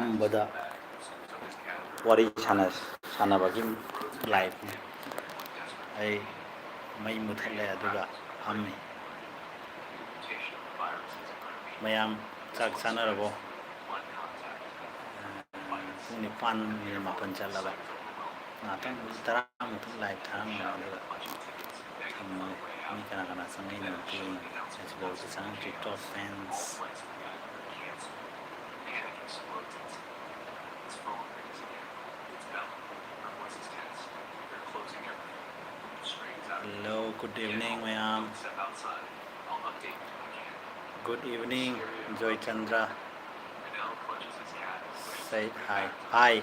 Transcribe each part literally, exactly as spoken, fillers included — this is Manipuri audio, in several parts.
ꯐꯝꯕꯗ ꯋꯥꯔꯤ ꯁꯥꯟꯅ-, ꯁꯥꯟꯅꯕꯒꯤ ꯂꯥꯏꯐꯅꯤ꯫ ꯑꯩ ꯃꯩ ꯃꯨꯊꯠꯂꯦ ꯑꯗꯨꯒ ꯐꯝꯃꯤ꯫ ꯃꯌꯥꯝ ꯆꯥꯛ ꯆꯥꯅꯔꯕꯣ? ꯄꯨꯡ ꯅꯤꯄꯥꯟ ꯃꯤꯅꯤꯠ ꯃꯥꯄꯟ ꯆꯠꯂꯕ꯫ ꯉꯥꯛꯇꯪ ꯃꯤꯅꯤꯠ ꯇꯔꯥꯃꯨꯛꯇꯪ ꯂꯥꯏꯚ ꯊꯥꯔꯝꯒꯅꯤ ꯑꯗꯨꯒ ꯊꯝꯃꯒꯦ꯫ ꯃꯤ ꯀꯅꯥ ꯀꯅꯥ ꯆꯪꯉꯛꯏꯅꯣ ꯑꯝꯇ ꯌꯦꯡꯒꯦ꯫ ꯐꯦꯁꯕꯨꯛꯇ ꯆꯪꯉꯛꯇ꯭ꯔꯤ꯫ ꯇꯣꯞ ꯐꯦꯟꯁ꯫ Hello, good evening, ꯃꯌꯥꯝ꯫ Good evening, Joychandra. Say hi. Hi.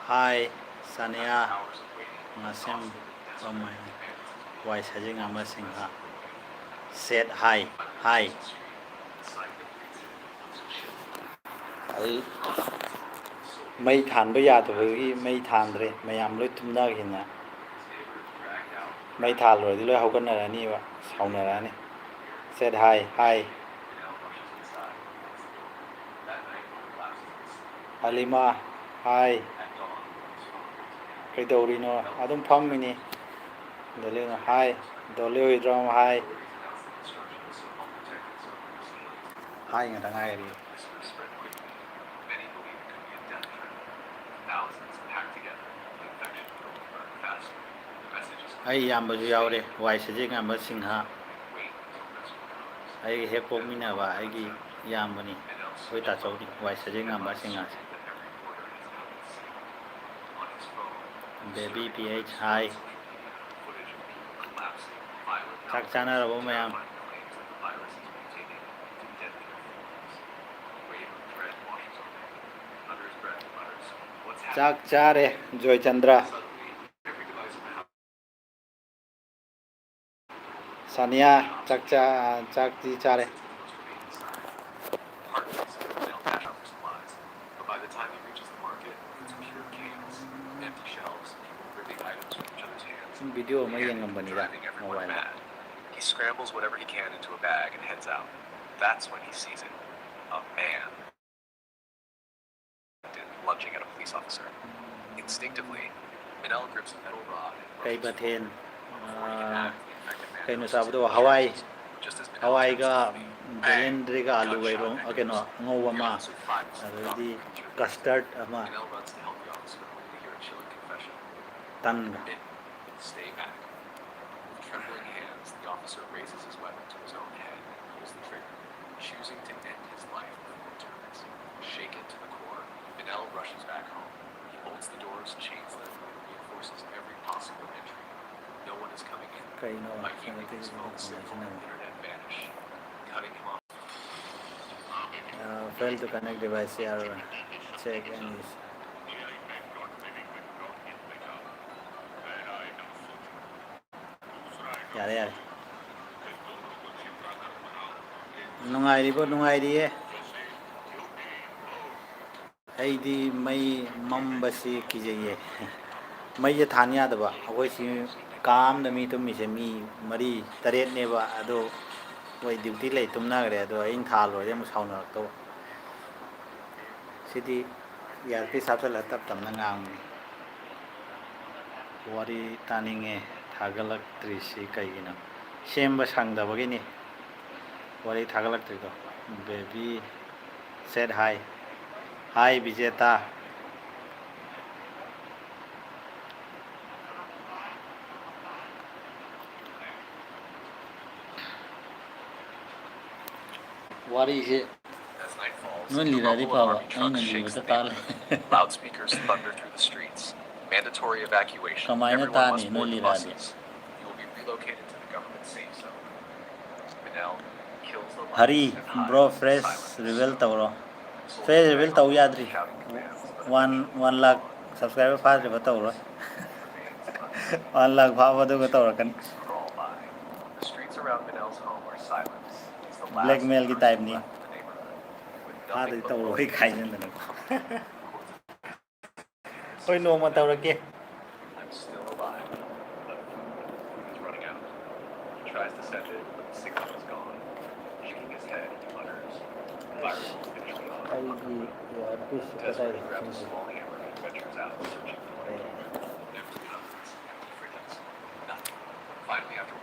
Hi, ꯁꯥꯅꯤꯌꯥ꯫ ꯉꯥꯁꯦꯝ ꯄꯝꯃꯩ꯫ ꯋꯥꯏ ꯁꯖꯤꯛ ꯉꯥꯝꯕ ꯁꯤꯡꯍ꯫ Said hi. Hi. ꯑꯩ ꯃꯩ ꯊꯥꯟꯕ ꯌꯥꯗꯕꯒꯤ ꯃꯩ ꯊꯥꯟꯗ꯭ꯔꯦ꯫ ꯃꯌꯥꯝ ꯂꯣꯏ ꯇꯨꯝꯅꯈꯤꯅ꯫ ꯃꯩ ꯊꯥꯜꯂꯨꯔꯗꯤ ꯂꯣꯏ ꯍꯧꯒꯠꯅꯔꯅꯤꯕ, ꯁꯥꯎꯅꯔꯛꯑꯅꯤ꯫ Said hi, hi. ꯑꯂꯤꯃꯥ, hi. ꯀꯩꯗꯧꯔꯤꯅꯣ? ꯑꯗꯨꯝ ꯐꯝꯃꯤꯅꯤ꯫ ꯗꯣꯂꯤꯅ, hi. ꯗꯣꯂꯤ ꯍꯨꯏꯗ꯭ꯔꯣꯝ, hi. Hi ꯉꯥꯛꯇ ꯉꯥꯏꯔꯤ꯫ ꯑꯩ ꯏꯌꯥꯝꯕꯁꯨ ꯌꯥꯎꯔꯦ, ꯋꯥꯏ ꯁꯖꯤꯛ ꯉꯥꯝꯕ ꯁꯤꯡꯍ꯫ ꯑꯩꯒ ꯍꯦꯛ ꯄꯣꯛꯃꯤꯟꯅꯕ ꯑꯩꯒꯤ ꯏꯌꯥꯝꯕꯅꯤ, ꯑꯩꯈꯣꯏ ꯇꯥꯆꯧꯅꯤ, ꯋꯥꯏ ꯁꯖꯤꯛ ꯉꯥꯝꯕ ꯁꯤꯡꯍꯁꯦ꯫ Baby P H, hi. ꯆꯥꯛ ꯆꯥꯅꯔꯕꯣ ꯃꯌꯥꯝ? ꯆꯥꯛ ꯆꯥꯔꯦ, ꯖꯣꯏꯆꯟꯗ꯭ꯔ꯫ ꯁꯥꯅꯤꯌꯥ, ꯆꯥꯛ ꯆꯥ-, ꯆꯥꯛꯇꯤ ꯆꯥꯔꯦ꯫ ꯁꯨꯝ ꯚꯤꯗꯤꯑꯣ ꯑꯃ ꯌꯦꯡꯉꯝꯕꯅꯤꯗ, ꯃꯣꯕꯥꯏꯜꯗ꯫ He scrambles whatever he can into a bag and heads out. That's when he sees it. A man lunging at a police officer. Instinctively, Manel grips a metal rod and ꯀꯩ rushes ꯃꯊꯦꯜ? forward. Before he can act, the infected man ꯀꯩꯅꯣ notices ꯆꯥꯕꯗꯣ? the ꯍꯋꯥꯏ. shadows. Just as Manel ꯍꯋꯥꯏꯒ turns to flee, bang! ꯕꯦꯂꯦꯟꯗ꯭ꯔꯤꯒ ꯑꯂꯨꯒ Gunshot ꯏꯔꯣ, echoes. ꯀꯩꯅꯣ, ꯑꯉꯧꯕ The ꯑꯃ, officer flies ꯑꯗꯩꯗꯤ through the custard ꯑꯃ, Manel runs to help the officer, only to hear a chilling confession. ꯇꯟꯒ. Stay back. With trembling hands, the officer raises his weapon to his own head and pulls the trigger, choosing to end his life before it turns. Shaken to the core, Manel rushes back home. He bolts the doors, chains them, and reinforces every possible entry. No one is coming in. ꯀꯩꯅꯣ By evening, his phone signal and internet vanish, cutting him off. Uh, fail to connect device here. Check and is. ꯌꯥꯔꯦ, ꯌꯥꯔꯦ. ꯅꯨꯡꯉꯥꯏꯔꯤꯕꯣ? ꯅꯨꯡꯉꯥꯏꯔꯤꯌꯦ꯫ ꯑꯩꯗꯤ ꯃꯩ ꯃꯝꯕꯁꯤ ꯀꯤꯖꯩꯌꯦ꯫ ꯃꯩꯁꯦ ꯊꯥꯟ ꯌꯥꯗꯕ꯫ ꯑꯩꯈꯣꯏ ꯁꯤ ꯀꯥ ꯑꯃꯗ ꯃꯤ ꯇꯨꯝꯃꯤꯁꯦ ꯃꯤ ꯃꯔꯤ ꯇꯔꯦꯠꯅꯦꯕ꯫ ꯑꯗꯣ ꯃꯣꯏ duty ꯂꯩ, ꯇꯨꯝꯅꯈ꯭ꯔꯦ꯫ ꯑꯗꯣ ꯑꯩꯅ ꯊꯥꯜꯂꯨꯔꯗꯤ ꯑꯃꯨꯛ ꯁꯥꯎꯅꯔꯛꯇꯧꯕ꯫ ꯁꯤꯗꯤ earpiece ꯍꯥꯞꯆꯤꯜꯂꯒ ꯇꯞ ꯇꯞꯅ ꯉꯥꯡꯕꯅꯤ꯫ ꯋꯥꯔꯤ ꯇꯥꯅꯤꯡꯉꯦ꯫ ꯊꯥꯒꯠꯂꯛꯇ꯭ꯔꯤꯁꯤ ꯀꯩꯒꯤꯅꯣ? ꯁꯦꯝꯕ ꯁꯪꯗꯕꯒꯤꯅꯤ꯫ ꯋꯥꯔꯤ ꯊꯥꯒꯠꯂꯛꯇ꯭ꯔꯤꯗꯣ꯫ Baby said hi. Hi ꯕꯤꯖꯦꯇꯥ꯫ ꯋꯥꯔꯤꯁꯦ ꯅꯣꯏ ꯂꯤꯔꯛꯑꯗꯤ ꯐꯕ, ꯑꯩꯅ ꯂꯤꯕꯗ ꯇꯥ ꯂꯩ꯫ Loudspeakers thunder through the streets. Mandatory evacuation. ꯀꯃꯥꯏꯅ Everyone ꯇꯥꯅꯤ must ꯅꯣꯏ board the ꯂꯤꯔꯛꯑꯗꯤ? Buses. You will be relocated to the government safe zone. Manel kills the Harry, lights and hides bro, in fresh silence. reveal ꯇꯧꯔꯣ꯫ Soldiers Fresh reveal ꯇꯧ ꯌꯥꯗ꯭ꯔꯤ꯫ shouting commands. One, one lakh subscriber ꯐꯥꯗ꯭ꯔꯤꯕ ꯇꯧꯔꯣꯏ꯫ One lakh ꯐꯥꯕ ꯑꯗꯨꯒ ꯇꯧꯔꯛꯀꯅꯤ꯫ Crawl by. The streets around Manel's home are silent. It's the last Blackmail ꯒꯤ type ꯅꯤ꯫ left in the neighborhood, with nothing ꯐꯥꯗ꯭ꯔꯗꯤ but ꯇꯧꯔꯣꯏ ꯈꯥꯏꯖꯤꯟꯗꯅꯀꯣ꯫ ꯍꯣꯏ, ꯅꯣꯡꯃ ꯇꯧꯔꯛꯀꯦ꯫ I'm still alive, but food is running out. He tries to send it, but the signal is gone. Shaking his head, ꯑꯩꯒꯤ ꯏꯌꯥꯔꯄꯤꯁꯁꯤ ꯀꯗꯥꯏꯗ ꯊꯝꯈ꯭ꯔꯦ?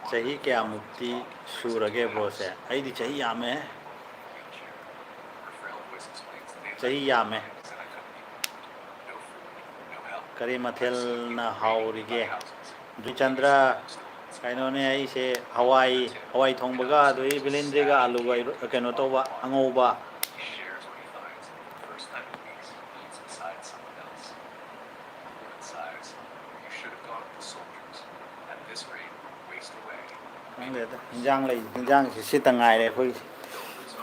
ꯆꯍꯤ ꯀꯌꯥꯃꯨꯛꯇꯤ ꯁꯨꯔꯒꯦ ꯕ꯭ꯔꯣꯁꯦ? ꯑꯩꯗꯤ ꯆꯍꯤ ꯌꯥꯝꯃꯦ꯫ ꯆꯍꯤ ꯌꯥꯝꯃꯦ꯫ ꯀꯔꯤ ꯃꯊꯦꯜꯅ ꯍꯥꯎꯔꯤꯒꯦ? ꯖꯨꯆꯟꯗ꯭ꯔ, ꯀꯩꯅꯣꯅꯦ, ꯑꯩꯁꯦ ꯍꯋꯥꯏ, ꯍꯋꯥꯏ ꯊꯣꯡꯕꯒ ꯑꯗꯨꯗꯒꯤ ꯕꯦꯂꯦꯟꯗ꯭ꯔꯤꯒ ꯑꯂꯨꯒ ꯏꯔꯣ-, ꯀꯩꯅꯣ ꯇꯧꯕ, ꯑꯉꯧꯕ꯫ ꯈꯪꯗꯦꯗ, ꯍꯤꯟꯖꯥꯡ ꯂꯩ, ꯍꯤꯟꯖꯥꯡꯁꯤ ꯁꯤꯇ ꯉꯥꯏꯔꯦ ꯑꯩꯈꯣꯏꯒꯤ꯫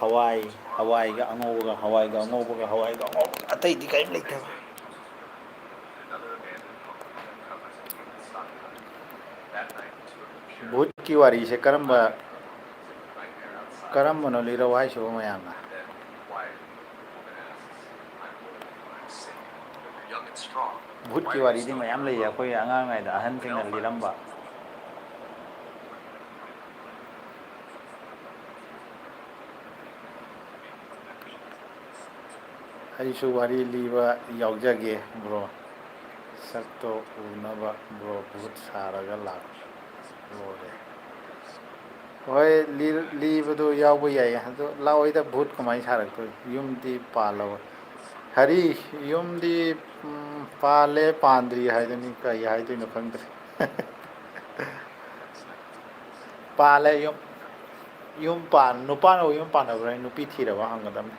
ꯍꯋꯥꯏ, ꯍꯋꯥꯏꯒ ꯑꯉꯧꯕꯒ, ꯍꯋꯥꯏꯒ ꯑꯉꯧꯕꯒ, ꯍꯋꯥꯏꯒ ꯑꯉꯧꯕꯒ, ꯑꯇꯩꯗꯤ ꯀꯔꯤꯝ ꯂꯩꯇꯕ꯫ ꯚꯨꯠꯀꯤ ꯋꯥꯔꯤꯁꯦ ꯀꯔꯝꯕ, ꯀꯔꯝꯕꯅꯣ ꯂꯤꯔꯧ ꯍꯥꯏꯁꯤꯕꯣ ꯃꯌꯥꯝꯅ? ꯚꯨꯠꯀꯤ ꯋꯥꯔꯤꯗꯤ ꯃꯌꯥꯝ ꯂꯩꯌꯦ, ꯑꯩꯈꯣꯏ ꯑꯉꯥꯡ ꯑꯣꯏꯔꯤꯉꯩꯗ ꯑꯍꯟꯁꯤꯡꯅ ꯂꯤꯔꯝꯕ꯫ ꯑꯩꯁꯨ ꯋꯥꯔꯤ ꯂꯤꯕ ꯌꯥꯎꯖꯒꯦ ꯕ꯭ꯔꯣ꯫ ꯁꯛꯇꯣ ꯎꯅꯕ ꯕ꯭ꯔꯣ ꯚꯨꯠ ꯁꯥꯔꯒ ꯂꯥꯛꯂꯣꯔꯦ꯫ ꯍꯣꯏ, ꯂꯤ-, ꯂꯤꯕꯗꯣ ꯌꯥꯎꯕ ꯌꯥꯏ꯫ ꯑꯗꯣ ꯂꯥꯛꯑꯣꯏꯗ, ꯚꯨꯠ ꯀꯃꯥꯏꯅ ꯁꯥꯔꯛꯇꯣꯏꯅꯣ? ꯌꯨꯝꯗꯤ ꯄꯥꯜꯂꯕ? ꯍꯔꯤ, ꯌꯨꯝꯗꯤ, ꯎꯝ, ꯄꯥꯜꯂꯦ, ꯄꯥꯟꯗ꯭ꯔꯤ ꯍꯥꯏꯗꯨꯅꯤ, ꯀꯔꯤ ꯍꯥꯏꯗꯣꯏꯅꯣ ꯈꯪꯗ꯭ꯔꯦ꯫ ꯄꯥꯜꯂꯦ, ꯌꯨꯝ, ꯌꯨꯝ ꯄꯥꯟ-, ꯅꯨꯄꯥꯅꯕꯨ ꯌꯨꯝ ꯄꯥꯟꯅꯕ꯭ꯔꯥ ꯍꯥꯏ, ꯅꯨꯄꯤ ꯊꯤꯔꯕ ꯍꯪꯒꯗꯕꯅꯤ꯫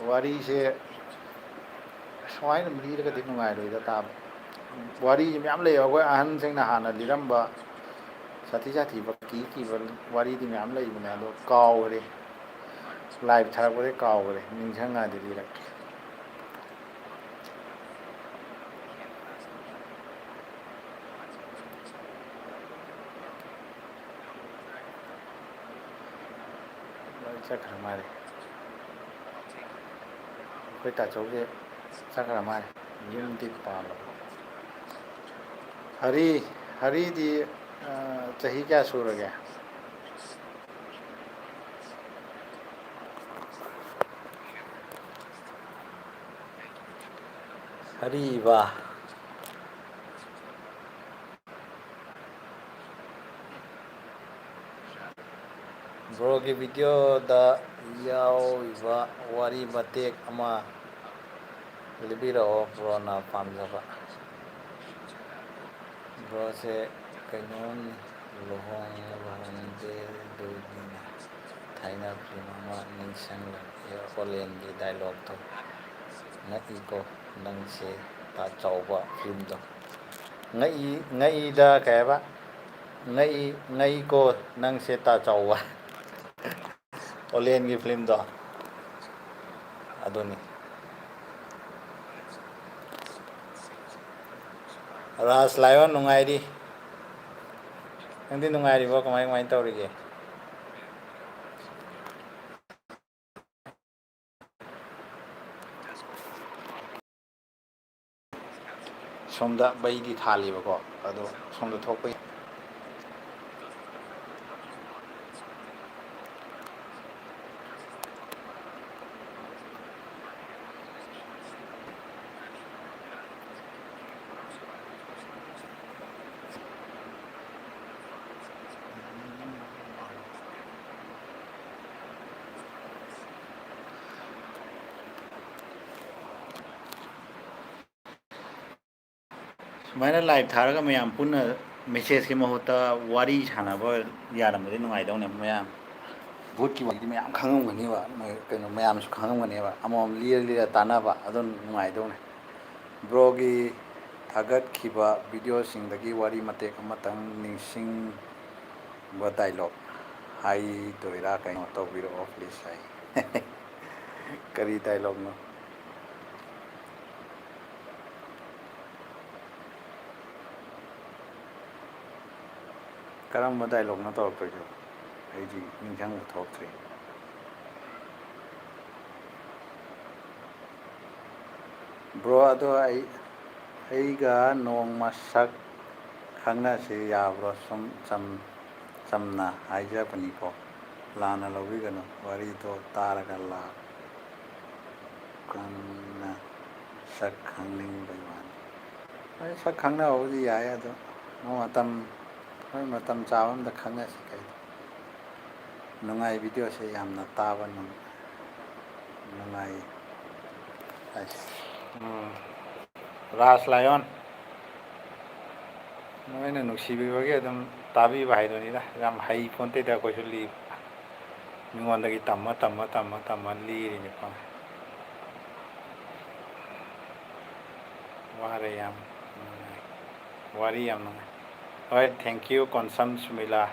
ꯋꯥꯔꯤꯁꯦ ꯁꯨꯃꯥꯏꯅ ꯑꯗꯨꯝ ꯂꯤꯔꯒꯗꯤ ꯅꯨꯡꯉꯥꯏꯔꯣꯏꯗ ꯇꯥꯕ꯫ ꯋꯥꯔꯤꯁꯦ ꯃꯌꯥꯝ ꯂꯩꯌꯦ, ꯑꯩꯈꯣꯏ ꯑꯍꯟꯁꯤꯡꯅ ꯍꯥꯟꯅ ꯂꯤꯔꯝꯕ ꯁꯥꯊꯤ ꯁꯥꯊꯤꯕ ꯀꯤ ꯀꯤꯕ ꯋꯥꯔꯤꯗꯤ ꯃꯌꯥꯝ ꯂꯩꯕꯅꯦ, ꯑꯗꯣ ꯀꯥꯎꯈ꯭ꯔꯦ꯫ ꯂꯥꯏꯞ ꯊꯥꯔꯛꯄꯗꯩ ꯀꯥꯎꯈ꯭ꯔꯦ, ꯅꯤꯡꯁꯤꯡꯉꯛꯑꯗꯤ ꯂꯤꯔꯛꯀꯦ꯫ ꯂꯣꯏ ꯆꯠꯈ꯭ꯔ ꯃꯥꯜꯂꯦ꯫ ꯑꯩꯈꯣꯏ ꯇꯥꯆꯧꯁꯦ ꯆꯠꯈ꯭ꯔ ꯃꯥꯜꯂꯦ꯫ ꯌꯨꯝꯗꯤ ꯄꯥꯜꯂꯕ? ꯍꯔꯤ, ꯍꯔꯤꯗꯤ, ꯑ, ꯆꯍꯤ ꯀꯌꯥ ꯁꯨꯔꯒꯦ? ꯍꯔꯤ ꯏꯕꯥ꯫ ꯕ꯭ꯔꯣꯒꯤ ꯚꯤꯗꯤꯑꯣꯗ ꯌꯥꯎꯔꯤꯕ ꯋꯥꯔꯤ ꯃꯇꯦꯛ ꯑꯃ ꯂꯤꯕꯤꯔꯛꯑꯣ, ꯕ꯭ꯔꯣꯅ ꯄꯥꯝꯖꯕ꯫ ꯕ꯭ꯔꯣꯁꯦ ꯀꯩꯅꯣꯝꯅꯤ, ꯂꯨꯍꯣꯡ ꯂꯨꯍꯣꯡꯗꯦ ꯑꯗꯨꯒꯤꯅꯤ꯫ ꯊꯥꯏꯅ ꯐꯤꯂꯝ ꯑꯃ ꯅꯤꯡꯁꯤꯡꯂꯛꯑꯦ, ꯑꯣꯂꯦꯟꯒꯤ ꯗꯥꯏꯂꯣꯛꯇꯣ, "ꯉꯛꯏꯀꯣ ꯅꯪꯁꯦ" ꯇꯥ ꯆꯥꯎꯕ ꯐꯤꯂꯝꯗꯣ꯫ ꯉꯛꯏ, ꯉꯛꯏꯗ ꯀꯩ ꯍꯥꯏꯕ? ꯉꯛꯏ, ꯉꯛꯏꯀꯣ ꯅꯪꯁꯦ ꯇꯥ ꯆꯥꯎꯕ꯫ ꯑꯣꯂꯦꯟꯒꯤ ꯐꯤꯂꯝꯗꯣ ꯑꯗꯨꯅꯤ꯫ ꯔꯥꯖ ꯂꯥꯏꯑꯣꯟ ꯅꯨꯡꯉꯥꯏꯔꯤ꯫ ꯅꯪꯗꯤ ꯅꯨꯡꯉꯥꯏꯔꯤꯕꯣ? ꯀꯃꯥꯏ, ꯀꯃꯥꯏ ꯇꯧꯔꯤꯒꯦ? ꯁꯣꯝꯗ ꯃꯩꯗꯤ ꯊꯥꯜꯂꯤꯕꯀꯣ, ꯑꯗꯣ ꯁꯣꯝꯗ ꯊꯣꯛꯄ ꯌꯥꯏ꯫ ꯁꯨꯃꯥꯏꯅ ꯂꯥꯏꯚ ꯊꯥꯔꯒ ꯃꯌꯥꯝ ꯄꯨꯟꯅ ꯃꯦꯁꯦꯖꯀꯤ ꯃꯍꯨꯠꯇ ꯋꯥꯔꯤ ꯁꯥꯟꯅꯕ ꯌꯥꯔꯝꯃꯗꯤ ꯅꯨꯡꯉꯥꯏꯗꯧꯅꯦ꯫ ꯃꯌꯥꯝ ꯚꯨꯠꯀꯤ ꯋꯥꯔꯤꯗꯤ ꯃꯌꯥꯝ ꯈꯪꯉꯝꯒꯅꯦꯕ, ꯃꯣꯏ ꯀꯩꯅꯣ ꯃꯌꯥꯝꯁꯨ ꯈꯪꯉꯝꯒꯅꯦꯕ, ꯑꯃꯃꯝ ꯂꯤꯔ ꯂꯤꯔ ꯇꯥꯟꯅꯕ ꯑꯗꯨꯝ ꯅꯨꯡꯉꯥꯏꯗꯧꯅꯦ꯫ ꯕ꯭ꯔꯣꯒꯤ ꯊꯥꯒꯠꯈꯤꯕ ꯚꯤꯗꯤꯑꯣꯁꯤꯡꯗꯒꯤ ꯋꯥꯔꯤ ꯃꯇꯦꯛ ꯑꯃꯇꯪ ꯅꯤꯡꯁꯤꯡꯕ ꯗꯥꯏꯂꯣꯛ ꯍꯥꯏꯗꯣꯏꯔꯥ ꯀꯩꯅꯣ ꯇꯧꯕꯤꯔꯛꯑꯣ ꯄ꯭ꯂꯤꯖ ꯍꯥꯏ꯫ ꯀꯔꯤ ꯗꯥꯏꯂꯣꯛꯅꯣ? ꯀꯔꯝꯕ ꯗꯥꯏꯂꯣꯛꯅꯣ ꯇꯧꯔꯛꯇꯣꯏꯁꯦ? ꯑꯩꯗꯤ ꯅꯤꯡꯁꯤꯡꯕ ꯊꯣꯛꯇ꯭ꯔꯦ꯫ ꯕ꯭ꯔꯣ, ꯑꯗꯣ ꯑꯩ, ꯑꯩꯒ ꯅꯣꯡꯃ ꯁꯛ ꯈꯪꯅꯁꯤ ꯌꯥꯕ꯭ꯔꯣ? ꯁꯨꯝ ꯆꯝ-, ꯆꯝꯅ ꯍꯥꯏꯖꯕꯅꯤꯀꯣ, ꯂꯥꯟꯅ ꯂꯧꯕꯤꯒꯅꯨ꯫ ꯋꯥꯔꯤꯗꯣ ꯇꯥꯔꯒ ꯂꯥꯛ ꯀꯟꯅ ꯁꯛ ꯈꯪꯅꯤꯡꯕꯩ ꯋꯥꯅꯤ꯫ ꯍꯣꯏ, ꯁꯛ ꯈꯪꯅꯕꯕꯨꯗꯤ ꯌꯥꯏ, ꯑꯗꯣ ꯃꯇꯝ, ꯍꯣꯏ, ꯃꯇꯝ ꯆꯥꯕ ꯑꯝꯗ ꯈꯪꯅꯁꯤ ꯀꯩꯅꯣ꯫ ꯅꯨꯡꯉꯥꯏ, ꯚꯤꯗꯤꯑꯣꯁꯦ ꯌꯥꯝꯅ ꯇꯥꯕ ꯅꯨꯡ-, ꯅꯨꯡꯉꯥꯏ꯫ ꯑꯁ, ꯎꯝ, ꯔꯥꯖ ꯂꯥꯏꯑꯣꯟ꯫ ꯅꯣꯏꯅ ꯅꯨꯡꯁꯤꯕꯤꯕꯒꯤ ꯑꯗꯨꯝ ꯇꯥꯕꯤꯕ ꯍꯥꯏꯗꯨꯅꯤꯗ꯫ ꯌꯥꯝ ꯍꯩ ꯄꯣꯟꯇꯦꯗ ꯑꯩꯈꯣꯏꯁꯨ ꯂꯤꯕ꯫ ꯃꯤꯉꯣꯟꯗꯒꯤ ꯇꯝꯃ, ꯇꯝꯃ, ꯇꯝꯃ, ꯇꯝꯃ ꯂꯤꯔꯤꯅꯤꯀꯣ꯫ ꯋꯥꯔꯦ ꯌꯥꯝ ꯅꯨꯡꯉꯥꯏ꯫ ꯋꯥꯔꯤ ꯌꯥꯝ ꯅꯨꯡꯉꯥꯏ꯫ ꯍꯣꯏ, thank you, ꯀꯣꯟꯁꯝ ꯁꯨꯃꯤꯂꯥ꯫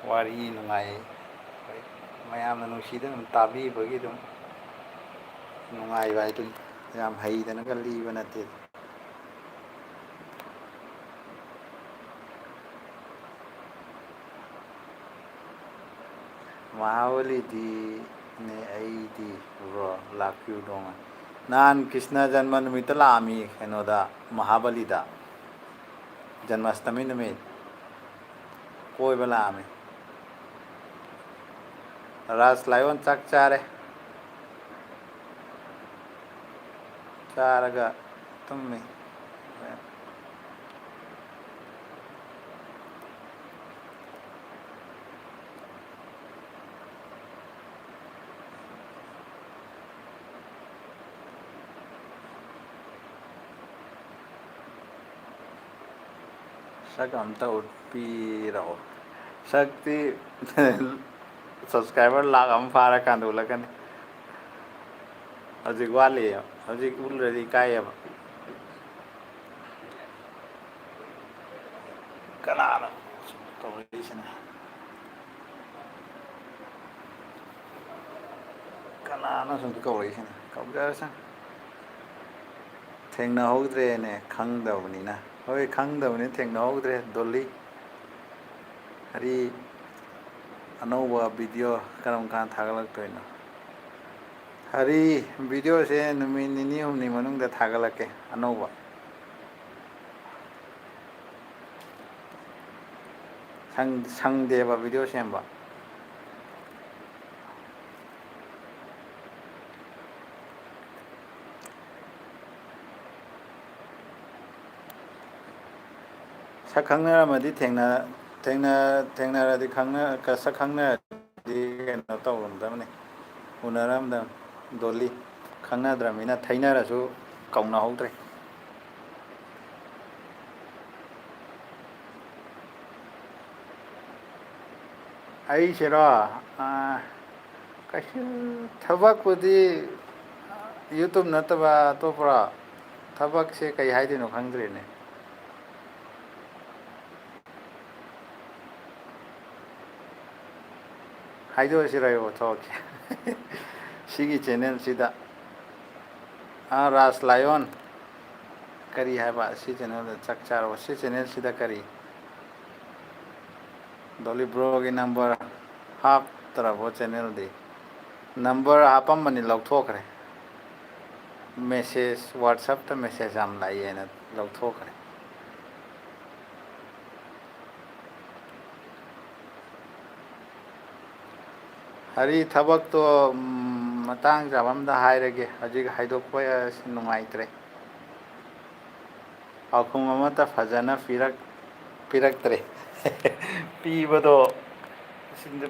ꯋꯥꯔꯤ ꯅꯨꯡꯉꯥꯏ꯫ ꯍꯣꯏ, ꯃꯌꯥꯝꯅ ꯅꯨꯡꯁꯤꯗꯅ ꯑꯗꯨꯝ ꯇꯥꯕꯤꯕꯒꯤ ꯑꯗꯨꯝ ꯅꯨꯡꯉꯥꯏꯕ ꯍꯥꯏꯗꯨꯅꯤ꯫ ꯌꯥꯝ ꯍꯩꯗꯅꯒ ꯂꯤꯕ ꯅꯠꯇꯦ꯫ ꯃꯍꯥꯕꯂꯤꯗꯤꯅꯦ ꯑꯩꯗꯤ, bro, ꯂꯥꯛꯄꯤꯌꯨ ꯅꯣꯡꯃ꯫ ꯅꯍꯥꯟ ꯀ꯭ꯔꯤꯁꯅ ꯖꯟꯃ ꯅꯨꯃꯤꯠꯇ ꯂꯥꯛꯑꯝꯃꯤ ꯀꯩꯅꯣꯗ, ꯃꯍꯥꯕꯂꯤꯗ, ꯖꯟꯃꯥꯁꯇꯃꯤ ꯅꯨꯃꯤꯠ ꯀꯣꯏꯕ ꯂꯥꯛꯑꯝꯃꯤ꯫ ꯔꯥꯖ ꯂꯥꯏꯑꯣꯟ ꯆꯥꯛ ꯆꯥꯔꯦ꯫ ꯆꯥꯔꯒ ꯇꯨꯝꯃꯤ꯫ ꯁꯛ ꯑꯝꯇ ꯎꯠꯄꯤꯔꯛꯑꯣ꯫ ꯁꯛꯇꯤ subscriber ꯂꯥꯛ ꯑꯃ ꯐꯥꯔꯀꯥꯟꯗ ꯎꯠꯂꯛꯀꯅꯤ꯫ ꯍꯧꯖꯤꯛ ꯋꯥꯠꯂꯤ꯫ ꯍꯧꯖꯤꯛ ꯎꯠꯂꯨꯔꯗꯤ ꯏꯀꯥꯏꯌꯦꯕ꯫ ꯀꯅꯥꯅꯣ ꯁꯨꯝ ꯇꯧꯔꯛꯏꯁꯤꯅ? ꯀꯅꯥꯅꯣ ꯁꯨꯝ ꯀꯧꯔꯛꯏꯁꯤꯅ? ꯀꯧꯖꯔꯁꯅꯨ꯫ ꯊꯦꯡꯅꯍꯧꯗ꯭ꯔꯦꯅꯦ, ꯈꯪꯗꯕꯅꯤꯅ꯫ ꯍꯣꯏ, ꯈꯪꯗꯕꯅꯤꯅ ꯊꯦꯡꯅꯍꯧꯗ꯭ꯔꯦ, ꯗꯣꯜꯂꯤ꯫ ꯍꯔꯤ, ꯑꯅꯧꯕ video ꯀꯔꯝ ꯀꯥꯟ ꯊꯥꯒꯠꯂꯛꯇꯣꯏꯅꯣ? ꯍꯔꯤ, videoꯁꯦ ꯅꯨꯃꯤꯠ ꯅꯤꯅꯤ ꯍꯨꯝꯅꯤ ꯃꯅꯨꯡꯗ ꯊꯥꯒꯠꯂꯛꯀꯦ, ꯑꯅꯧꯕ꯫ ꯁꯪ-, ꯁꯪꯗꯦꯕ video ꯁꯦꯝꯕ꯫ ꯁꯛ ꯈꯪꯅꯔꯝꯃꯗꯤ ꯊꯦꯡꯅ-, ꯊꯦꯡꯅ-, ꯊꯦꯡꯅꯔꯗꯤ ꯈꯪꯅ-, ꯁꯛ ꯈꯪꯅꯔꯗꯤ ꯀꯩꯅꯣ ꯇꯧꯔꯝꯗꯕꯅꯤ, ꯎꯅꯔꯝꯗꯕꯅꯤ꯫ ꯗꯣꯂꯤ, ꯈꯪꯅꯗ꯭ꯔꯕꯅꯤꯅ ꯊꯩꯅꯔꯁꯨ ꯀꯧꯅꯍꯧꯗ꯭ꯔꯦ꯫ ꯑꯩꯁꯤꯔꯣ? ꯑꯥ, ꯀꯩꯁꯨ ꯊꯕꯛꯄꯨꯗꯤ YouTube ꯅꯠꯇꯕ ꯑꯇꯣꯞꯄꯔꯣ? ꯊꯕꯛꯁꯦ ꯀꯩ ꯍꯥꯏꯗꯣꯏꯅꯣ ꯈꯪꯗ꯭ꯔꯦꯅꯦ꯫ ꯍꯥꯏꯗꯣꯛꯑꯁꯤꯔꯣ ꯑꯩꯕꯨ ꯊꯕꯛꯁꯦ? ꯁꯤꯒꯤ channel ꯁꯤꯗ, ꯑꯥ, ꯔꯥꯖ ꯂꯥꯏꯌꯣꯟ, ꯀꯔꯤ ꯍꯥꯏꯕ ꯁꯤ channel ꯗ? ꯆꯥꯛ ꯆꯥꯔꯕꯣ? ꯁꯤ channel ꯁꯤꯗ ꯀꯔꯤ? ꯗꯣꯂꯤ ꯕ꯭ꯔꯣꯒꯤ number ꯍꯥꯞꯇ꯭ꯔꯕꯣ channel ꯗꯤ? Number ꯍꯥꯞꯄꯝꯕꯅꯤ, ꯂꯧꯊꯣꯛꯈ꯭ꯔꯦ꯫ Message, WhatsApp ꯇ message ꯌꯥꯝ ꯂꯥꯛꯏ ꯍꯥꯏꯅ ꯂꯧꯊꯣꯛꯈ꯭ꯔꯦ꯫ ꯍꯔꯤ, ꯊꯕꯛꯇꯣ, ꯎꯝ, ꯃꯇꯥꯡ ꯆꯥꯕ ꯑꯝꯗ ꯍꯥꯏꯔꯒꯦ, ꯍꯧꯖꯤꯛ ꯍꯥꯏꯗꯣꯛꯄ ꯅꯨꯡꯉꯥꯏꯇ꯭ꯔꯦ꯫ ꯄꯥꯎꯈꯨꯝ ꯑꯃꯠꯇ ꯐꯖꯅ ꯄꯤꯔꯛ-, ꯄꯤꯔꯛꯇ꯭ꯔꯦ꯫ ꯄꯤꯕꯗꯣ,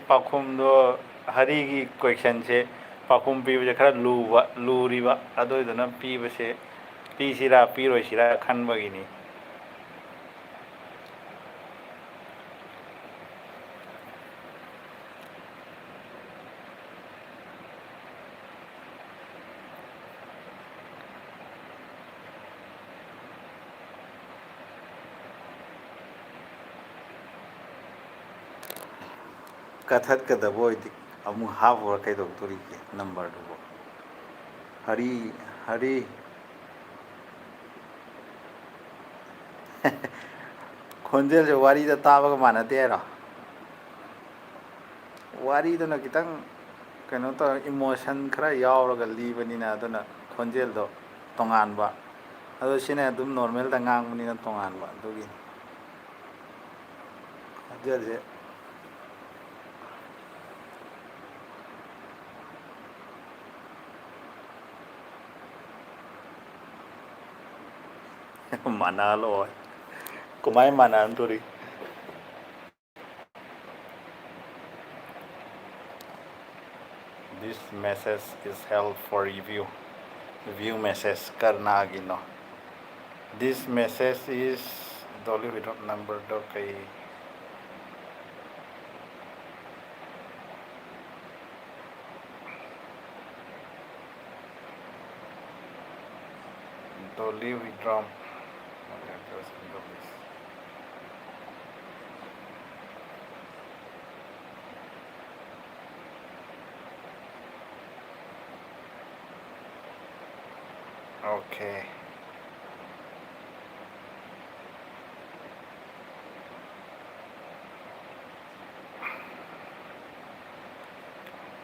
ꯄꯥꯎꯈꯨꯝꯗꯣ, ꯍꯔꯤꯒꯤ question ꯁꯦ ꯄꯥꯎꯈꯨꯝ ꯄꯤꯕꯁꯦ ꯈꯔ ꯂꯨꯕ, ꯂꯨꯔꯤꯕ, ꯑꯗꯨꯗꯨꯅ ꯄꯤꯕꯁꯦ, ꯄꯤꯁꯤꯔꯥ ꯄꯤꯔꯣꯏꯁꯤꯔꯥ ꯈꯟꯕꯒꯤꯅꯤ꯫ ꯀꯛꯊꯠꯀꯗꯕ ꯑꯣꯏꯗꯤ ꯑꯃꯨꯛ ꯍꯥꯞꯄꯨꯔ ꯀꯩꯗꯧꯗꯣꯔꯤꯒꯦ number ꯗꯨꯕꯣ? ꯍꯔꯤ, ꯍꯔꯤ꯫ ꯈꯣꯟꯖꯦꯜꯁꯦ ꯋꯥꯔꯤꯗ ꯇꯥꯕꯒ ꯃꯥꯟꯅꯗꯦ ꯍꯥꯏꯔꯣ? ꯋꯥꯔꯤꯗꯨꯅ ꯈꯤꯇꯪ ꯀꯩꯅꯣ ꯇꯧꯔ, emotion ꯈꯔ ꯌꯥꯎꯔꯒ ꯂꯤꯕꯅꯤꯅ, ꯑꯗꯨꯅ ꯈꯣꯟꯖꯦꯜꯗꯣ ꯇꯣꯉꯥꯟꯕ꯫ ꯑꯗꯣ ꯁꯤꯅ ꯑꯗꯨꯝ normal ꯗ ꯉꯥꯡꯕꯅꯤꯅ ꯇꯣꯉꯥꯟꯕ, ꯑꯗꯨꯒꯤꯅꯤ꯫ ꯖꯔꯦ꯫ ꯃꯥꯟꯅꯍꯜꯂꯣ꯫ ꯀꯃꯥꯏ ꯃꯥꯟꯅꯍꯟꯗꯣꯔꯤ? This message is held for review. View message ꯀꯔꯅꯥꯒꯤꯅꯣ? This message is Dolly without number ꯗꯣ ꯀꯩ? Dolly withdrawn. Okay.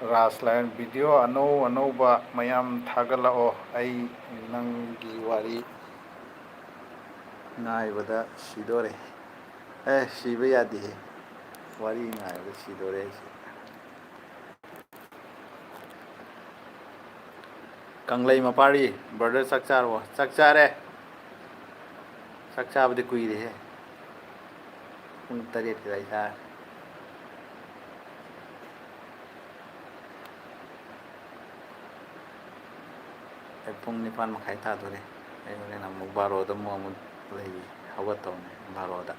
ꯔꯥꯖ ꯂꯥꯏꯌꯣꯟ, video ꯑꯅꯧ ꯑꯅꯧꯕ ꯃꯌꯥꯝ ꯊꯥꯒꯠꯂꯛꯑꯣ, ꯑꯩ ꯅꯪꯒꯤ ꯋꯥꯔꯤ ꯉꯥꯏꯕꯗ ꯁꯤꯗꯣꯔꯦ꯫ ꯑꯦ, ꯁꯤꯕ ꯌꯥꯗꯦꯍꯦ, ꯋꯥꯔꯤ ꯉꯥꯏꯕꯗ ꯁꯤꯗꯣꯔꯦ ꯑꯩꯁꯦ꯫ ꯀꯪꯂꯩ ꯃꯄꯥꯔꯤ, brother ꯆꯥꯛ ꯆꯥꯔꯕꯣ? ꯆꯥꯛ ꯆꯥꯔꯦ꯫ ꯆꯥꯛ ꯆꯥꯕꯗꯤ ꯀꯨꯏꯔꯦꯍꯦ꯫ ꯄꯨꯡ ꯇꯔꯦꯠ ꯑꯗꯥꯏ ꯆꯥꯔꯦ꯫ ꯑꯩ ꯄꯨꯡ ꯅꯤꯄꯥꯟ ꯃꯈꯥꯏ ꯇꯥꯗꯣꯔꯦ꯫ ꯑꯩ ꯍꯣꯔꯦꯟ ꯑꯃꯨꯛ ꯕꯥꯔꯣꯗ ꯑꯃꯨꯛ, ꯑꯃꯨꯛ ꯂꯩ, ꯍꯧꯒꯠꯇꯧꯅꯦ ꯕꯥꯔꯣꯗ꯫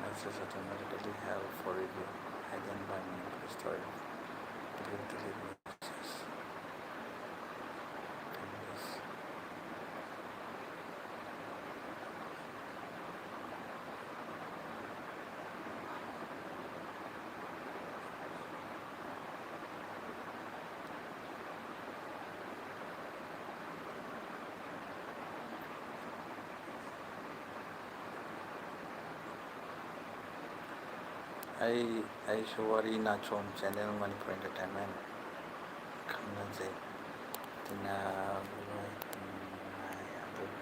Message automatically held for review. Hidden by meaningful story. Delete, delete message. ꯑꯩ, ꯑꯩꯁꯨ ꯋꯥꯔꯤ ꯅꯥꯆꯣꯝ channel Manipur Entertainment ꯈꯪꯅꯖꯩ꯫ ꯁꯤꯟꯅꯕ ꯅꯨꯡꯉꯥꯏ, ꯑꯗꯨꯕꯨ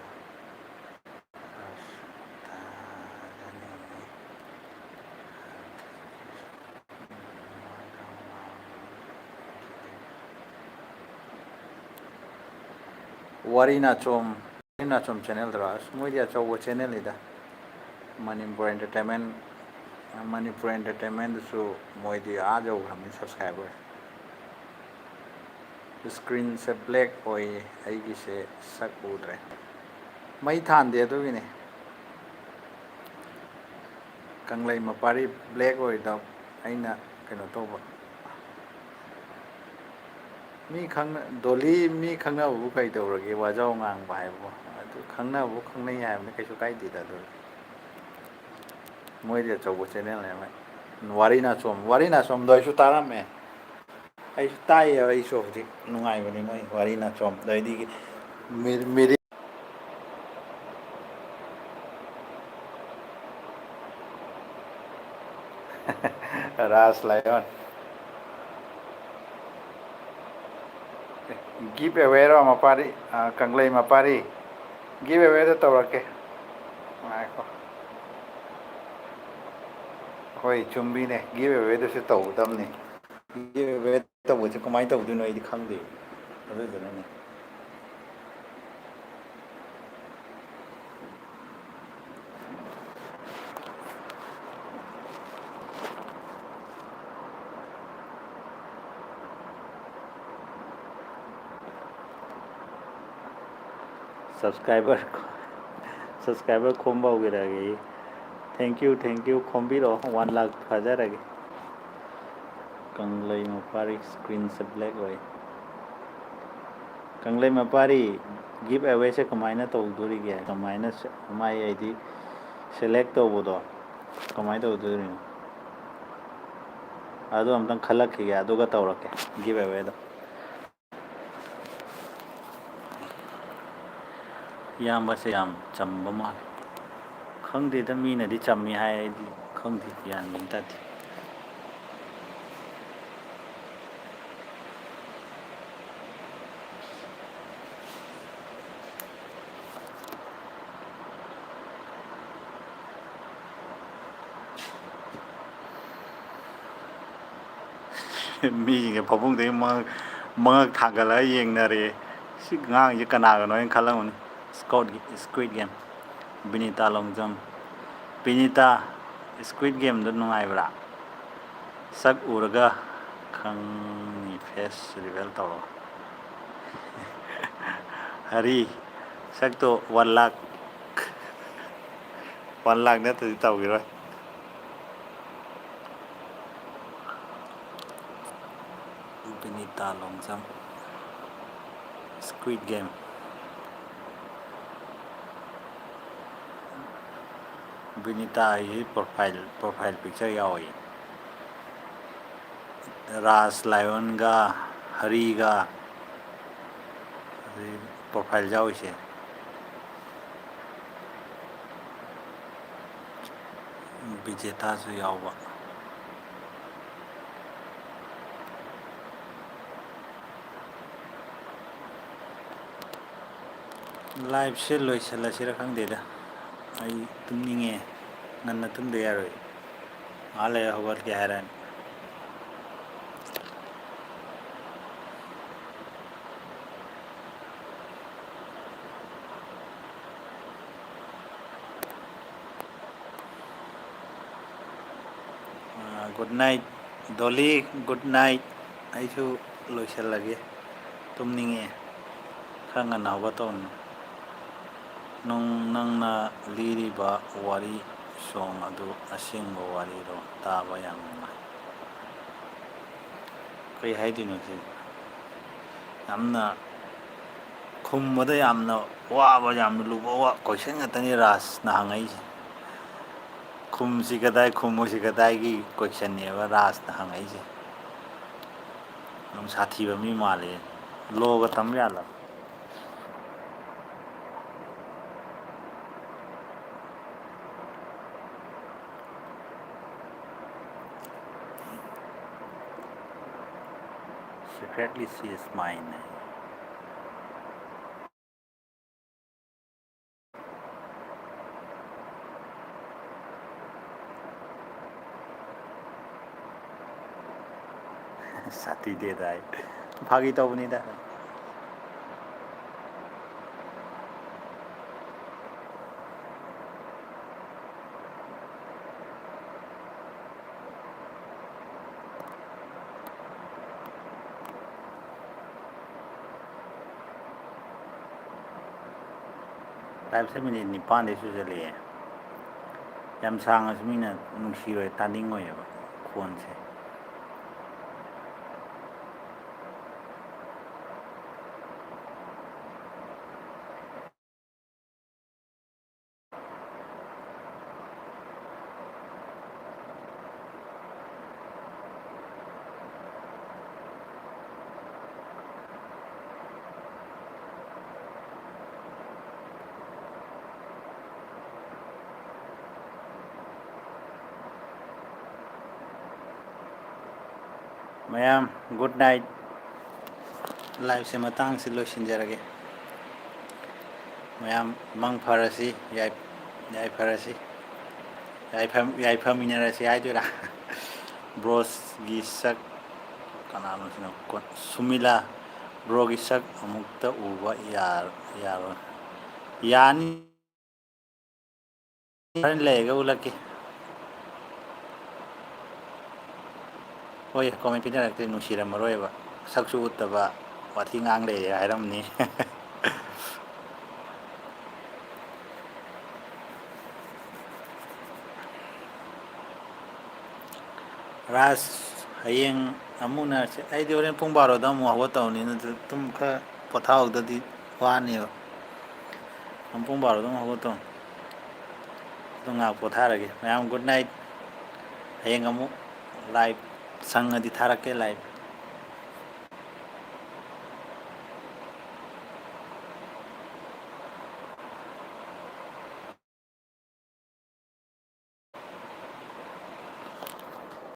ꯐꯥꯔꯁ ꯇꯥꯗꯅꯤꯡꯉꯤ꯫ ꯋꯥꯔꯤ ꯅꯥꯆꯣꯝ, ꯋꯥꯔꯤ ꯅꯥꯆꯣꯝ ꯆꯦꯅꯦꯜꯗꯔꯣ? ꯑꯁ, ꯃꯣꯏꯗꯤ ꯑꯆꯧꯕ ꯆꯦꯅꯦꯜꯅꯤꯗ꯫ ꯃꯅꯤꯄꯨꯔ ꯑꯦꯟꯇꯔꯇꯦꯟꯃꯦꯟ, ꯃꯅꯤꯄꯨꯔ ꯑꯦꯟꯇꯔꯇꯦꯟꯃꯦꯟꯗꯁꯨ ꯃꯣꯏꯗꯤ ꯑꯥ ꯌꯧꯈ꯭ꯔꯕꯅꯤ ꯁꯕꯁꯀ꯭ꯔꯥꯏꯕꯔ꯫ ꯏꯁꯀ꯭ꯔꯤꯟꯁꯦ ꯕ꯭ꯂꯦꯛ ꯑꯣꯏꯌꯦ ꯑꯩꯒꯤꯁꯦ, ꯁꯛ ꯎꯗ꯭ꯔꯦ꯫ ꯃꯩ ꯊꯥꯟꯗꯦ ꯑꯗꯨꯒꯤꯅꯦ꯫ ꯀꯪꯂꯩ ꯃꯄꯥꯔꯤ ꯕ꯭ꯂꯦꯛ ꯑꯣꯏꯗꯣ ꯑꯩꯅ ꯀꯩꯅꯣ ꯇꯧꯕ꯫ ꯃꯤ ꯈꯪꯅ-, ꯗꯣꯂꯤ ꯃꯤ ꯈꯪꯅꯕꯕꯨ ꯀꯩ ꯇꯧꯔꯒꯦ? ꯋꯥꯖꯥꯎ ꯉꯥꯡꯕ ꯍꯥꯏꯕꯕꯨ꯫ ꯑꯗꯨ ꯈꯪꯅꯕꯕꯨ ꯈꯪꯅꯩ ꯍꯥꯏꯕꯅꯤ, ꯀꯩꯁꯨ ꯀꯥꯏꯗꯦꯗ ꯑꯗꯨ꯫ ꯃꯣꯏꯗꯤ ꯑꯆꯧꯕ ꯆꯦꯅꯦꯜꯅꯦ ꯃꯣꯏ꯫ ꯋꯥꯔꯤ ꯅꯥꯆꯣꯝ, ꯋꯥꯔꯤ ꯅꯥꯆꯣꯝꯗꯣ ꯑꯩꯁꯨ ꯇꯥꯔꯝꯃꯦ꯫ ꯑꯩꯁꯨ ꯇꯥꯏꯌꯦꯕ, ꯑꯩꯁꯨ ꯍꯧꯖꯤꯛ ꯅꯨꯡꯉꯥꯏꯕꯅꯤ ꯃꯣꯏ ꯋꯥꯔꯤ ꯅꯥꯆꯣꯝ꯫ ꯑꯗꯩꯗꯤ ꯃꯤ-, ꯃꯤꯔꯤ-, ꯔꯥꯖ ꯂꯥꯏꯑꯣꯟ꯫ ꯒꯤꯐ ꯑꯦꯋꯦꯔꯣ ꯃꯄꯥꯔꯤ? ꯑ, ꯀꯪꯂꯩ ꯃꯄꯥꯔꯤ? ꯒꯤꯐ ꯑꯦꯋꯦꯗ ꯇꯧꯔꯛꯀꯦ꯫ ꯉꯥꯏꯈꯣ꯫ ꯍꯣꯏ, ꯆꯨꯝꯃꯤꯅꯦ꯫ ꯒꯤꯐ ꯑꯦꯋꯦꯗꯁꯨ ꯇꯧꯒꯗꯕꯅꯤ꯫ ꯒꯤꯐ ꯑꯦꯋꯦ ꯇꯧꯕꯁꯦ ꯀꯃꯥꯏꯅ ꯇꯧꯗꯣꯏꯅꯣ ꯑꯩꯗꯤ ꯈꯪꯗꯦ꯫ ꯑꯗꯨꯗꯨꯅꯅꯦ꯫ ꯁꯕꯁꯀ꯭ꯔꯥꯏꯕꯔ, ꯁꯕꯁꯀ꯭ꯔꯥꯏꯕꯔ ꯈꯣꯝꯕ ꯍꯧꯈꯤꯔꯛꯑꯒꯦ꯫ Thank you, thank you, ꯈꯣꯝꯕꯤꯔꯛꯑꯣ, one lakh ꯐꯥꯖꯔꯒꯦ꯫ ꯀꯪꯂꯩ ꯃꯄꯥꯔꯤ ꯏꯁꯀ꯭ꯔꯤꯟꯁꯦ ꯕ꯭ꯂꯦꯛ ꯑꯣꯏ꯫ ꯀꯪꯂꯩ ꯃꯄꯥꯔꯤ ꯒꯤꯐ ꯑꯦꯋꯦꯁꯦ ꯀꯃꯥꯏꯅ ꯇꯧꯗꯣꯔꯤꯒꯦ? ꯀꯃꯥꯏꯅ ꯁꯦ-, ꯃꯥꯏ ꯍꯥꯏꯗꯤ ꯁꯦꯂꯦꯛ ꯇꯧꯕꯗꯣ ꯀꯃꯥꯏꯅ ꯇꯧꯗꯣꯔꯤꯅꯣ? ꯑꯗꯨ ꯑꯝꯇꯪ ꯈꯜꯂꯛꯈꯤꯒꯦ, ꯑꯗꯨꯒ ꯇꯧꯔꯛꯀꯦ ꯒꯤꯐ ꯑꯦꯋꯦꯗꯣ꯫ ꯏꯌꯥꯝꯕꯁꯦ ꯌꯥꯝ ꯆꯝꯕ ꯃꯥꯜꯂꯦ꯫ ꯈꯪꯗꯦꯗ, ꯃꯤꯅꯗꯤ ꯆꯝꯃꯤ ꯍꯥꯏ, ꯑꯩꯗꯤ ꯈꯪꯗꯦ, ꯒ꯭ꯌꯥꯟ ꯃꯦꯟ ꯇꯥꯗꯦ꯫ ꯃꯤꯁꯤꯡꯁꯦ ꯐꯃꯨꯡꯗꯒꯤ ꯃꯉꯛ, ꯃꯉꯛ ꯊꯥꯡꯒꯠꯂꯒ ꯌꯦꯡꯅꯔꯦ꯫ "ꯁꯤ ꯑꯉꯥꯡꯁꯤ ꯀꯅꯥꯒꯅꯣ?" ꯍꯥꯏꯅ ꯈꯜꯂꯝꯒꯅꯤ꯫ Squid, Squid Game꯫ Binita Longjam. Binita, Squid Game-ꯗꯣ ꯅꯨꯡꯉꯥꯏꯕ꯭ꯔꯥ? ꯁꯛ ꯎꯔꯒ ꯈꯪꯅꯤ, face reveal ꯇꯧꯔꯣ꯫ ꯍꯔꯤ, ꯁꯛꯇꯣ one lakh, one lakh ꯅꯠꯇ꯭ꯔꯗꯤ ꯇꯧꯈꯤꯔꯣꯏ꯫ ꯕꯤꯅꯤꯇꯥ ꯂꯣꯡꯖꯝ꯫ Squid Game꯫ ꯕꯤꯅꯤꯇꯥ ꯑꯩꯒꯤ profile, profile picture ꯌꯥꯎꯏ꯫ ꯔꯥꯖ ꯂꯥꯏꯑꯣꯟꯒ ꯍꯔꯤꯒ profile ꯌꯥꯎꯔꯤꯁꯦ꯫ ꯕꯤꯖꯦꯇꯥꯁꯨ ꯌꯥꯎꯕ꯫ Live-ꯁꯦ ꯂꯣꯏꯁꯤꯜꯂꯁꯤꯔ ꯈꯪꯗꯦꯗ꯫ ꯑꯩ ꯇꯨꯝꯅꯤꯡꯉꯦ꯫ ꯉꯟꯅ ꯇꯨꯝꯗ ꯌꯥꯔꯣꯏ꯫ ꯉꯥꯏꯍꯥꯛ ꯂꯩꯔ ꯍꯧꯒꯠꯀꯦ ꯍꯥꯏꯔꯛꯑꯅꯤ꯫ ꯑꯥ, good night꯫ ꯗꯣꯂꯤ, good night꯫ ꯑꯩꯁꯨ ꯂꯣꯏꯁꯤꯜꯂꯒꯦ꯫ ꯇꯨꯝꯅꯤꯡꯉꯦ꯫ ꯈꯔ ꯉꯟꯅ ꯍꯧꯒꯠꯇꯧꯅꯤ꯫ ꯅꯨꯡ-, ꯅꯪꯅ ꯂꯤꯔꯤꯕ ꯋꯥꯔꯤ ꯁꯣꯡ ꯑꯗꯨ ꯑꯁꯦꯡꯕ ꯋꯥꯔꯤꯔꯣ? ꯇꯥꯕ ꯌꯥꯝ ꯅꯨꯡꯉꯥꯏ꯫ ꯀꯩ ꯍꯥꯏꯗꯣꯏꯅꯣ ꯁꯤ? ꯌꯥꯝꯅ ꯈꯨꯝꯕꯗ ꯌꯥꯝꯅ ꯋꯥꯕ, ꯌꯥꯝꯅ ꯂꯨꯕ ꯋꯥ-, question ꯉꯥꯛꯇꯅꯤ ꯔꯥꯖꯅ ꯍꯪꯉꯛꯏꯁꯦ꯫ ꯈꯨꯝꯁꯤ ꯀꯗꯥꯏ, ꯈꯨꯝꯃꯣꯏꯁꯤ ꯀꯗꯥꯏꯒꯤ question-ꯅꯦꯕ ꯔꯥꯖꯅ ꯍꯪꯉꯛꯏꯁꯦ꯫ ꯌꯥꯝ ꯁꯥꯊꯤꯕ ꯃꯤ ꯃꯥꯜꯂꯦ꯫ Law-ꯒ ꯇꯝ ꯌꯥꯜꯂꯕ? Secretly she is mine. ꯁꯥꯊꯤꯗꯦꯗ ꯑꯩ꯫ ꯐꯥꯒꯤ ꯇꯧꯕꯅꯤꯗ꯫ Live ꯁꯦ minute ꯅꯤꯄꯥꯟꯗꯩ ꯁꯨꯖꯜꯂꯛꯑꯦ꯫ ꯌꯥꯝ ꯁꯥꯡꯉꯁꯨ ꯃꯤꯅ ꯅꯨꯡꯁꯤꯔꯣꯏ, ꯇꯥꯅꯤꯡꯉꯣꯏꯌꯦꯕ ꯈꯣꯟꯁꯦ꯫ ꯃꯌꯥꯝ, good night꯫ Live ꯁꯦ ꯃꯇꯥꯡꯁꯤ ꯂꯣꯏꯁꯤꯟꯖꯔꯒꯦ꯫ ꯃꯌꯥꯝ ꯃꯪ ꯐꯔꯁꯤ, ꯌꯥꯏ-, ꯌꯥꯏꯐꯔꯁꯤ꯫ ꯌꯥꯏꯐ-, ꯌꯥꯏꯐꯃꯤꯟꯅꯔꯁꯤ ꯍꯥꯏꯗꯣꯏꯔꯥ? Bro ꯒꯤ ꯁꯛ, ꯀꯅꯥꯅꯣ ꯁꯤꯅ? ꯀꯣ-, ꯁꯨꯃꯤꯂꯥ, bro ꯒꯤ ꯁꯛ ꯑꯃꯨꯛꯇ ꯎꯕ ꯌꯥ-, ꯌꯥꯔꯣꯏ꯫ ꯌꯥꯅꯤ꯫ ꯍꯣꯔꯦꯟ ꯂꯩꯔꯒ ꯎꯠꯂꯛꯀꯦ꯫ ꯍꯣꯏ, comment ꯄꯤꯅꯔꯛꯇꯦ, ꯅꯨꯡꯁꯤꯔꯝꯃꯔꯣꯏꯕ꯫ ꯁꯛꯁꯨ ꯎꯠꯇꯕ, ꯋꯥꯊꯤ ꯉꯥꯡ ꯂꯩꯔꯦ ꯍꯥꯏꯔꯝꯅꯤ꯫ ꯔꯥꯖ, ꯍꯌꯦꯡ ꯑꯃꯨꯛ ꯎꯅꯔꯁꯦ꯫ ꯑꯩꯗꯤ ꯍꯣꯔꯦꯟ ꯄꯨꯡ ꯕꯥꯔꯣꯗ ꯑꯃꯨꯛ ꯍꯧꯒꯠꯇꯧꯅꯤꯅ, ꯑꯗꯨ ꯇꯨꯝ ꯈꯔ ꯄꯣꯊꯥꯍꯧꯗꯗꯤ ꯋꯥꯅꯦꯕ꯫ ꯄꯨꯡ ꯕꯥꯔꯣꯗ ꯑꯃꯨꯛ ꯍꯧꯒꯠꯇꯧꯅꯤ꯫ ꯑꯗꯨ ꯉꯥꯏꯍꯥꯛ ꯄꯣꯊꯥꯔꯒꯦ꯫ ꯃꯌꯥꯝ good night꯫ ꯍꯌꯦꯡ ꯑꯃꯨꯛ live ꯁꯪꯉꯗꯤ ꯊꯥꯔꯛꯀꯦ live꯫